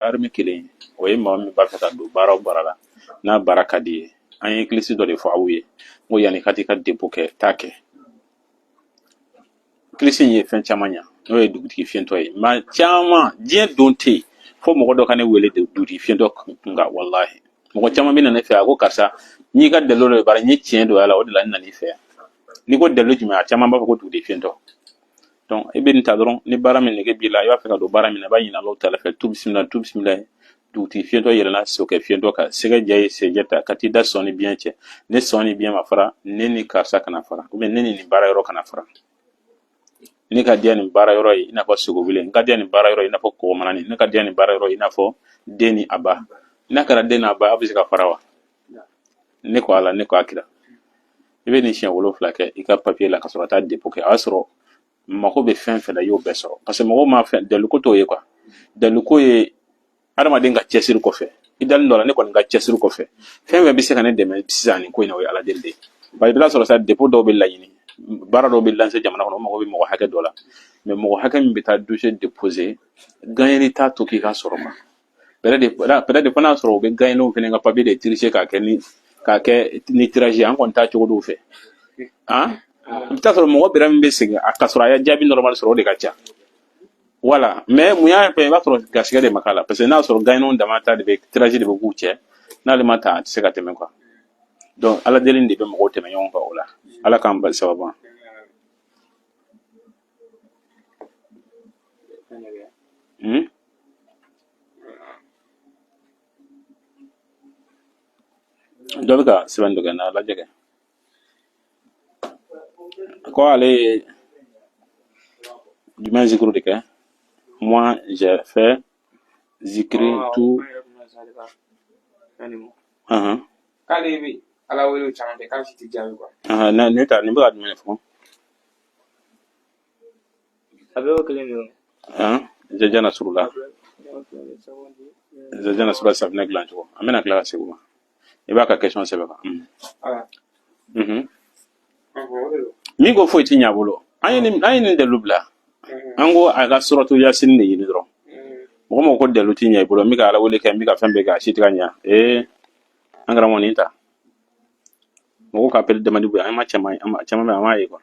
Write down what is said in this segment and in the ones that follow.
Arme kelen, o ye maa min b'a fɛ ka don baara o baara la, n'a baara ka di ye, an ye kilisi dɔ de fɔ aw ye n ko yanni ka t'i ka dépôt kɛ, taa kɛ. Kilisi in ye fɛn caman ɲa, n'o ye dugutigi fiyentɔ ye. Maa caman, diɲɛ don tɛ yen fo mɔgɔ dɔ ka ne wele de dugutigi fiyentɔ kun kan. Walahi, mɔgɔ caman bɛ na ne fɛ, a ko karisa, n y'i ka dalilu dɔ de baara, n ye tiɲɛ don a la, o de la n nana i fɛ yan. N'i ko dalilu jumɛn, a caman b'a fɔ ko dugutigi fiyentɔ. Donc i bɛ nin ta dɔrɔn, ni baara min nege b'i la, i b'a fɛ ka don baara min na, i b'a ɲini Alahu taala fɛ, tu bisimila, tu bisimila, dugutigi fiyentɔ yɛlɛnna sokɛ fiyentɔ kan, sɛgɛ ja ye sɛjɛ ta ka t'i da sɔn ni biɲɛ cɛ, ne sɔn ni biɲɛ ma fara, ne ni karisa kana fara, ou bien ne ni nin baara yɔrɔ kana fara. Ne ka diya nin baara yɔrɔ ye i n'a fɔ sogobilen, n ka diya nin baara yɔrɔ ye i n'a fɔ kɔgɔmanani, ne ka diya nin baara yɔrɔ ye i n'a fɔ den ni a ba. N'a kɛra den n'a ba, aw bɛ se ka fara wa? Ne ko Ala, ne ko a kira. I bɛ nin siɲɛ 7 kɛ i ka papiye la ka sɔrɔ ka taa dépôt kɛ. A y'a sɔrɔ mako bɛ fɛn fɛn la, i y'o bɛɛ sɔrɔ, parce que mɔgɔw ma fɛn daluko t'o ye quoi. Daluko ye adamaden ka cɛsiri kɔfɛ, i dalen dɔ la. Ne kɔni ka cɛsiri kɔfɛ, fɛn fɛn bɛ se ka ne dɛmɛ sisan nin ko in na, o ye Ala deli de ye. Bari i bɛ taa sɔrɔ sa, dépôt dɔw bɛ laɲini, baara dɔw bɛ lancer jamana kɔnɔ, o mago bɛ mɔgɔ hakɛ dɔ la, mais mɔgɔ hakɛ min bɛ taa dossier déposer, gagneli t'a to k'i ka sɔrɔ quoi. Peut-être fana y'a sɔrɔ u bɛ gagnenw fana ka papier de tricher k'a kɛ ni tirage ye. An kɔni t'a cogo dɔw fɛ. I bɛ taa sɔrɔ mɔgɔ bɛrɛ min bɛ segin a ka sɔrɔ a ye jaabi normal sɔrɔ, o de ka ca. Voilà, mais mun y'a fɛ, i b'a sɔrɔ garisɛgɛ de ma k'a la, parce que n'a y'a sɔrɔ gagnenw dama ta de bɛ tirage de bɛ k'u cɛ, n'ale ma ta, a tɛ se ka tɛmɛ quoi. Donc Ala deli de bɛ mɔgɔw tɛmɛ ɲɔgɔn kan o la. Ala k'an bali sababu ma. Dɔ bɛ ka sɛbɛn dɔ kɛ n'a lajɛ kɛ ko ale ye jumɛn zikuru de kɛ? Moi, j'ai fait zikiri tout. K'ale bɛ Ala wele caman kɛ, k'a si tɛ jaabi quoi. Ne ta nin bɛ ka jumɛn de fɔ? A bɛ o kelen de ye. Jaja Nasurula, Jaja Nasurula safunɛ dilan cogo, an bɛna tila ka segin o ma. I b'a ka question sɛbɛn kan. Min ko foyi ti ɲɛ a bolo, an ye nin dalilu bila. An ko a ka suratu Yasini de ɲini dɔrɔn. Mɔgɔ mɔgɔ ko dalilu ti ɲɛ i bolo, n bɛ ka Ala wele kɛ, n bɛ ka fɛn bɛɛ kɛ, a si tɛ ka ɲɛ. Ee, an karamɔgɔ, nin ta mɔgɔw ka appel demande bɛ, an ma caman, an ma caman bɛ, an m'a ye quoi.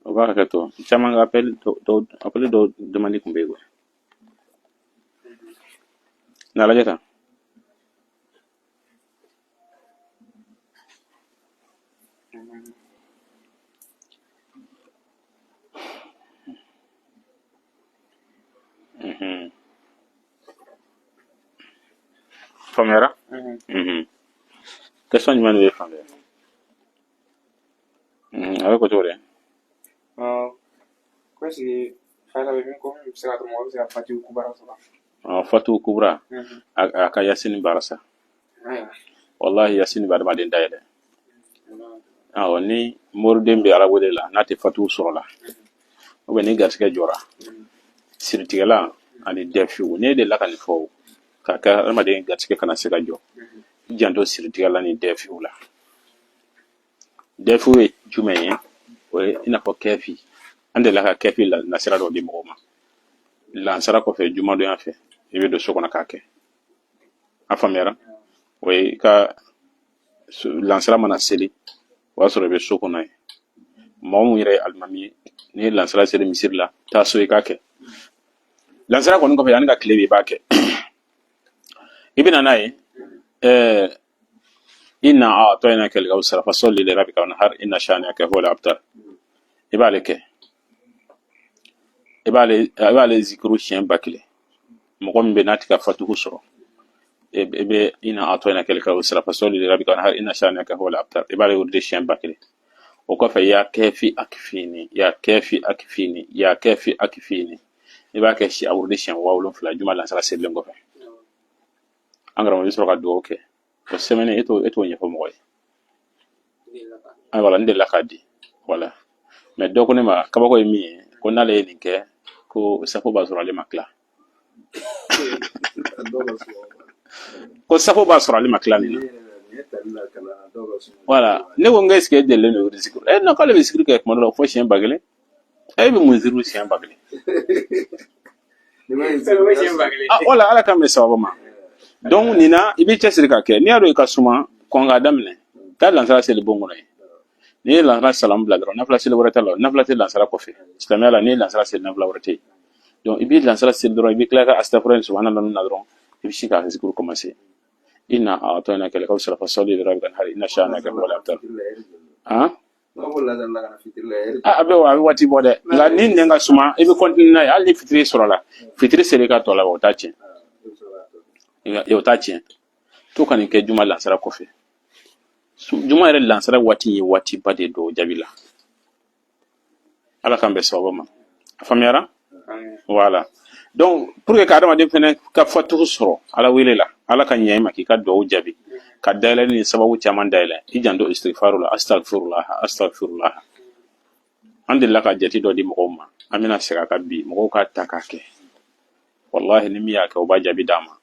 O b'a hakɛ to, caman ka appel dɔw, appel dɔw demande tun bɛ yen quoi. Na lajɛ tan. Faamuyara. Question jumɛn de bɛ fan fɛ? A bɛ ko cogo di? Ko est-ce que fayida bɛ min ko min bɛ se ka to mɔgɔ bɛ se ka fatihu kubara sɔrɔ? Fatihu kubra, a ka Yasini baara sa. Wallahi, Yasini bɛ adamaden dayɛlɛ. Awɔ, ni moriden bɛ Ala wele la, n'a tɛ fatihu sɔrɔ la, ou bien ni garisɛgɛ jɔra, siritigɛla ani dɛfiw, ne delila ka nin fɔ k'a kɛ adamaden garisɛgɛ kana se ka jɔ, i janto siritigɛla ni dɛfiw la. Dɛfiw ye jumɛn ye? O ye i n'a fɔ kɛfi. An delila ka kɛfi nasira dɔ di mɔgɔw ma. Lansara kɔfɛ, jumadonya fɛ, i bɛ don so kɔnɔ k'a kɛ. A faamuyara? O ye i ka lansara mana seli, o y'a sɔrɔ i bɛ so kɔnɔ yen. Mɔgɔ mun yɛrɛ ye alimami ye, n'i ye lansara seli misiri la, taa so i k'a kɛ. Lansara kɔni kɔfɛ, yanni ka tile bin, i b'a kɛ. I bɛ na n'a ye inna a'tainaka al-kawsar fasalli li rabbika wanhar inna shani'aka huwa al-abtar. I b'ale kɛ, i b'ale zikiru siɲɛ 1000. Mɔgɔ min bɛ n'a tɛ ka fatuhu sɔrɔ, i bɛ inna a'tainaka al-kawsar fasalli li rabbika wanhar inna shani'aka huwa al-abtar, i b'ale wurudi siɲɛ 1000. O kɔfɛ, ya kɛfi akifini, ya kɛfi akifini, ya kɛfi akifini, i b'a kɛ si a wurudi siɲɛ 7000 juma lansara selilen kɔfɛ. An karamɔgɔ, i bɛ sɔrɔ ka dugawu kɛ. O sɛbɛnnen, e t'o ɲɛfɔ mɔgɔ ye. Wala n delila k'a di, wala. Mais dɔ ko ne ma, kabako ye min ye, ko n'ale ye nin kɛ, ko safo b'a sɔrɔ ale ma tila, ko safo b'a sɔrɔ ale ma tila nin na. Voilà, ne ko n ko est ce que e delilen don zikiri? E non, k'ale bɛ zikiri kɛ tuma dɔ la fo siɲɛ 1000. E bɛ mun zikiri siɲɛ 1000? Ah wala, Ala k'an bɛn sababa ma. Donc nin na, i b'i cɛsiri ka kɛ. N'i y'a dɔn i ka suma, kɔn k'a daminɛ, taa lansara seli bon kɔnɔ yen. N'i ye lansara salamu bila dɔrɔn, nafila seli wɛrɛ t'a la, nafila tɛ lansara kɔfɛ. Silamɛya la, n'i ye lansara seli, nafila wɛrɛ tɛ yen. Donc i b'i lansara seli dɔrɔn, i bɛ tila ka astafurlahi ni subahana ninnu na dɔrɔn, i bɛ sin ka zikiri commencer: inna a'tainaka al-kawsar fasalli li rabbika wanhar inna shani'aka huwal abtar. Ah, a bɛ a bɛ waati bɔ dɛ. Nka ni nɛn ka suma, i bɛ continuer n'a ye. Hali ni fitiri sɔrɔ la, fitiri seli ka tɔ la, o t'a tiɲɛ, o t'a tiɲɛ. To ka nin kɛ juma lansara kɔfɛ. Juma yɛrɛ lansara waati ye waatiba de don jaabi la. Ala k'an bɛn sababa ma. A faamuyara? Voilà. Donc pour que ka adamaden fɛnɛ ka fatugu sɔrɔ Ala wele la, Ala ka ɲɛ i ma k'i ka duwawu jaabi, ka dayɛlɛ ni sababu caman dayɛlɛ, i janto istighfaru la, astagfirullah, astagfirullah. An delila ka jate dɔ di mɔgɔw ma, an bɛna segin a kan bi, mɔgɔw k'a ta k'a kɛ. Wallahi, ni min y'a kɛ, o b'a jaabi d'a ma.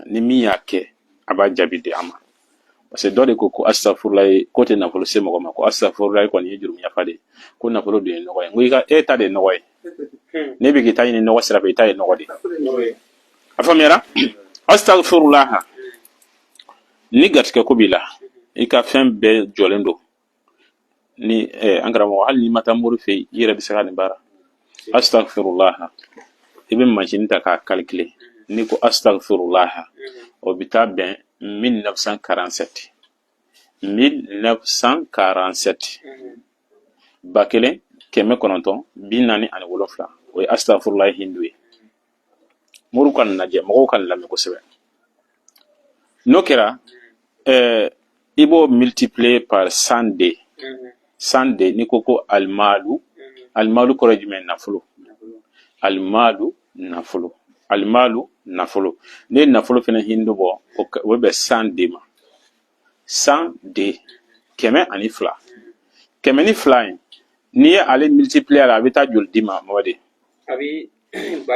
Ni min y'a kɛ, a b'a jaabi di a ma. Parce que dɔ de ko ko astafurulayi ko tɛ nafolo se mɔgɔ ma, ko astafurulayi kɔni ye jurumu yafa de ye, ko nafolo dun ye nɔgɔ ye. N ko i ka e ta de ye nɔgɔ ye. Ne bɛ k'i ta ɲini nɔgɔ sira fɛ, i ta ye nɔgɔ de ye. A faamuyara? Astafurulaha, ni garisɛgɛ ko b'i la, i ka fɛn bɛɛ jɔlen don ni an karamɔgɔ, hali n'i ma taa mori fɛ yen, i yɛrɛ bɛ se ka nin baara. Astafurulaha, i bɛ masini ta k'a calculer. N'i ko astafurulaha, o bɛ taa bɛn 1947, 1947, 1947. O ye astafurulahi hindu ye. Moriw ka nin lajɛ, mɔgɔw ka nin lamɛn kosɛbɛ. N'o kɛra, i b'o multiplier par 102, 102. N'i ko ko alimalu, alimalu kɔrɔ ye jumɛn? Nafolo. Alimalu, nafolo. Alimalu, nafolo. N'i ye nafolo fɛnɛ hindu bɔ, o bɛ bɛn 102 ma. 102, 102. 102 in, n'i ye ale multiplier a la, a bɛ taa joli d'i ma, Mamadi? A bɛ 100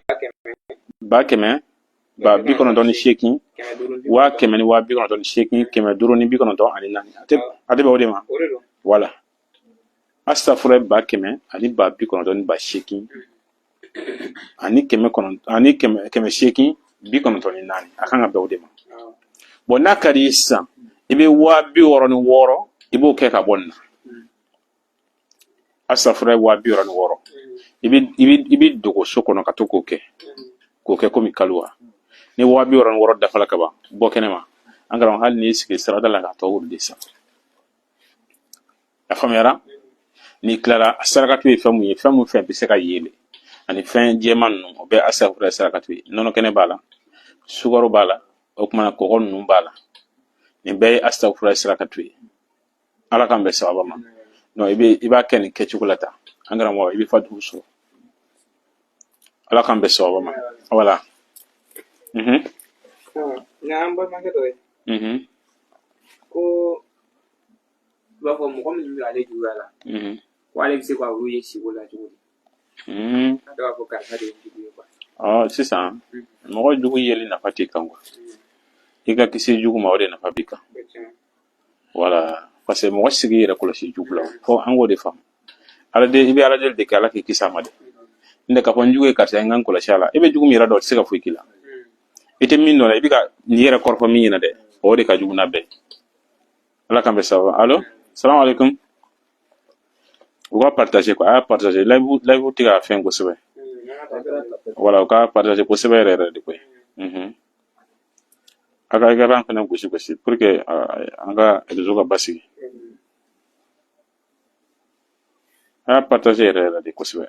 000. 100 000, 98,000. 500. 100 098 594. A tɛ bɛn o de ma? O de don. Voilà, astafurlayi, 100 098 ani 900 ani 894, a kan ka bɛn o de ma. Bon, n'a ka di ye sisan, i bɛ 60000, i b'o kɛ ka bɔ nin na. Astafurlayi, 60000, i bɛ dogo so kɔnɔ ka to k'o kɛ, k'o kɛ komi kalowa. Ni 60000 dafala ka ban, bɔ kɛnɛ ma. An karamɔgɔ, hali n'i sigi sirada la k'a tɔ wuli sisan. A faamuyara? N'i tilara, sarakatu ye fɛn mun ye, fɛn mun fɛn bɛ se ka yeelen ani fɛn jɛman ninnu, o bɛɛ asafurulayi sarakatu ye. Nɔnɔ kɛnɛ b'a la, sukaro b'a la, o kumana kɔgɔ ninnu b'a la. Nin bɛɛ ye asafurulayi sarakatu ye. Ala k'an bɛn sababa ma. Non, i b'a kɛ nin kɛcogo la tan, an karamɔgɔ, i bɛ fa dugu sɔrɔ. Ala k'an bɛn sababa ma. Voilà. Nka an balimakɛ dɔ ye ko i b'a fɔ mɔgɔ minnu bɛ ale juguya la, ko ale bɛ se ka olu ye siko la cogo di? A b'a fɔ karisa de ye jugu ye quoi. Ɔ, sisan mɔgɔ jugu yeli nafa t'i kan quoi. I ka kisi jugu ma, o de nafa b'i kan. Voilà, parce que mɔgɔ sigi yɛrɛ kɔlɔsi jugu la, fo an k'o de faamu. Ala de, i bɛ Ala deli de kɛ, Ala k'i kisi a ma dɛ. N tɛ k'a fɔ n jugu ye karisa ye, n ka n kɔlɔsi a la. E bɛ jugu min yɛrɛ dɔn, o tɛ se ka foyi k'i la. I tɛ min dɔn la, i bɛ ka nin yɛrɛ kɔrɔfɔ min ɲɛna dɛ, o de ka jugu n'a bɛɛ. Ala k'an bɛn sababa. Allo, salamu aleykum. U ka partager quoi, a y'a partager. Live tɛ ka fɛn kosɛbɛ. Voilà, u ka partager kosɛbɛ yɛrɛ yɛrɛ de koyi. A ka écran fɛnɛ gosi gosi pour que an ka réseau ka basigi. A y'a partager yɛrɛ yɛrɛ de kosɛbɛ.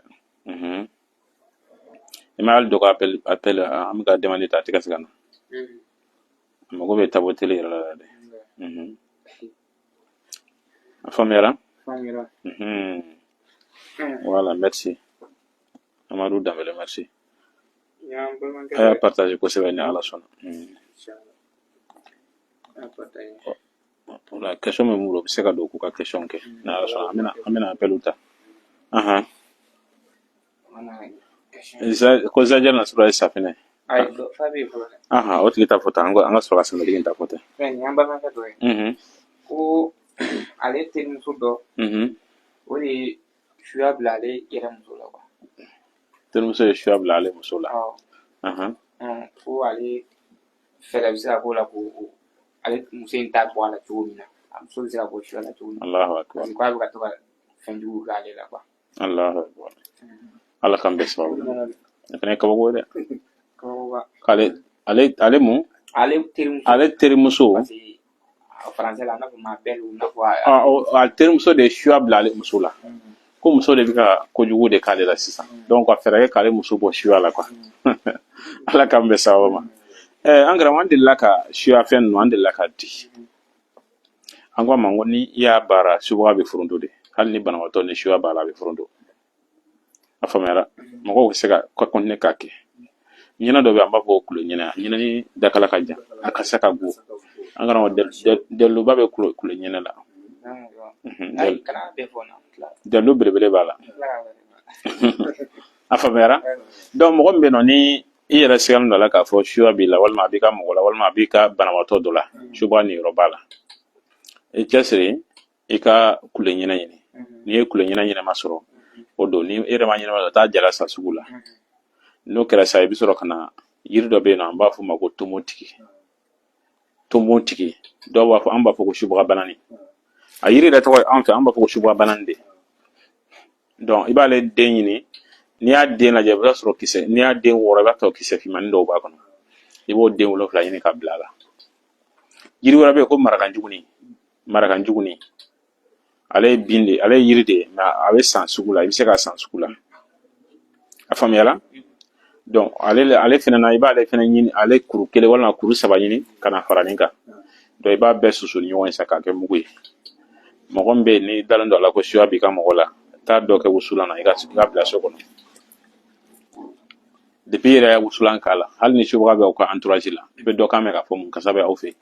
I ma hali dɔ ka appel, an bɛ ka demande ta, a tɛ ka se ka na. A mago bɛ tableau télé yɛrɛ la dɛ. A faamuyara? Faamuyara. Voilà, merci. Amadou Dambélé, merci. Y'an balimakɛ A y'a partager kosɛbɛ ni Ala sɔnna. A y'a partager. Voilà, question min b'u bolo, u bɛ se ka don k'u ka question kɛ. Ni Ala sɔnna, an bɛna appel ta. Mana question. Ko Zajɛ Nasura ye safinɛ. Ayi, dɔ fa bɛ yen fɔlɔ dɛ. Ahan, o tigi ta fɔ tan, an ka sɔrɔ ka sɛmɛtigi in ta fɔ ten. Fɛn nin y'an balimakɛ dɔ ye. Ko ale terimuso dɔ, o de ye suya bila ale yɛrɛ muso la quoi. Terimuso ye suya bila ale muso la. Awɔ. Ko ale fɛɛrɛ bɛ se ka k'o la k'o ale muso in ta bɔ a la cogo min na, a muso bɛ se ka bɔ suya la cogo min na. Allahu akbar. Parce que k'a bɛ ka to ka fɛn jugu k'ale la quoi. Allahu akbar. Ala k'an bɛn sababu ma. O fana ye kabako ye dɛ. Kabakoba. K'ale ale ale mun? Ale terimuso. Ale terimuso. Parce que français la, an b'a fɔ ma belle, n'a fɔ a terimuso de ye suya bila ale muso la. Ko muso de bɛ ka kojugu de k'ale la sisan. Donc ka fɛɛrɛ kɛ k'ale muso bɔ suya la quoi. Ala k'an bɛn sababu ma. An karamɔgɔ, an delila ka suya fɛn ninnu, an delila ka di. An ko a ma ko ni i y'a baara, subaga bɛ foronto de. Hali ni banabaatɔ ni suya b'a la, a bɛ foronto. A faamuyara? Mɔgɔw bɛ se ka continuer k'a kɛ. Ɲinɛ dɔ bɛ yen, an b'a fɔ kulo ɲinɛ. Ɲinɛ ni dakala ka jan, a kasa ka go. An karamɔgɔ, daliluba bɛ kulo ɲinɛ la. Dalilu belebele b'a la. A faamuyara? Donc mɔgɔ min bɛ yen nɔ, ni i yɛrɛ sigalen don a la k'a fɔ suya b'i la, walima a b'i ka mɔgɔ la, walima a b'i ka banabaatɔ dɔ la, subaga niyɔrɔ b'a la, i cɛsiri i ka kule ɲinɛ ɲini. N'i ye kule ɲinɛ ɲɛnama sɔrɔ, o don, ni e yɛrɛ ma ɲɛnama sɔrɔ, taa jala san sugu la. N'o kɛra sa, i bɛ sɔrɔ ka na yiri dɔ bɛ yen nɔ, an b'a fɔ o ma ko tomotigi. Tomotigi, dɔw b'a fɔ, an b'a fɔ ko subaga banani. A yiri yɛrɛ tɔgɔ ye, an fɛ an b'a fɔ ko subaga banani de. Donc i b'ale den ɲini. N'i y'a den lajɛ, i b'a sɔrɔ kisɛ, n'i y'a den wɔrɔ, i b'a sɔrɔ kisɛ finmanin dɔw b'a kɔnɔ. I b'o den 7 ɲini ka bila a la. Yiri wɛrɛ bɛ yen ko marakanjuguni. Marakanjuguni, ale ye bin de, ale ye yiri de ye, mais a bɛ san sugu la, i bɛ se k'a san sugu la. A faamuyala? Donc ale fɛnɛ na, i b'ale fɛnɛ ɲini, ale kuru kelen walima kuru saba ɲini ka na fara nin kan. Donc i b'a bɛɛ susu ni ɲɔgɔn ye sa k'a kɛ mugu ye. Mɔgɔ min bɛ yen, n'i dalen don a la ko suya b'i ka mɔgɔ la, taa dɔ kɛ wusulan na, i ka bila so kɔnɔ. Depuis i yɛrɛ ye wusulan k'a la, hali ni subaga bɛ aw ka entourage la, i bɛ dɔ kan mɛn k'a fɔ mun kasa bɛ aw fɛ yen.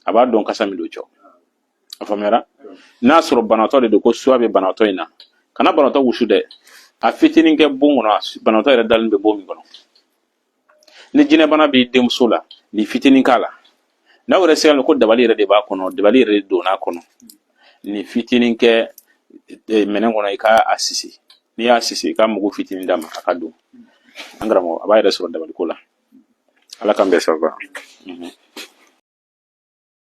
A b'a dɔn kasa min don cɔ. A faamuyara? N'a sɔrɔ banabaatɔ de don, ko suya bɛ banabaatɔ in na, kana banabaatɔ wusu dɛ. A fitinin kɛ bon kɔnɔ, banabaatɔ yɛrɛ dalen bɛ bon min kɔnɔ. Ni jinɛbana b'i denmuso la, nin fitinin k'a la. N'aw yɛrɛ sigalen ko dabali yɛrɛ de b'a kɔnɔ, dabali yɛrɛ de donna a kɔnɔ, nin fitinin kɛ minɛn kɔnɔ, i ka a sisi. N'i y'a sisi, i ka mugu fitinin d'a ma, a ka don. An karamɔgɔ, a b'a yɛrɛ sɔrɔ dabaliko la. Ala k'an bɛn sababa.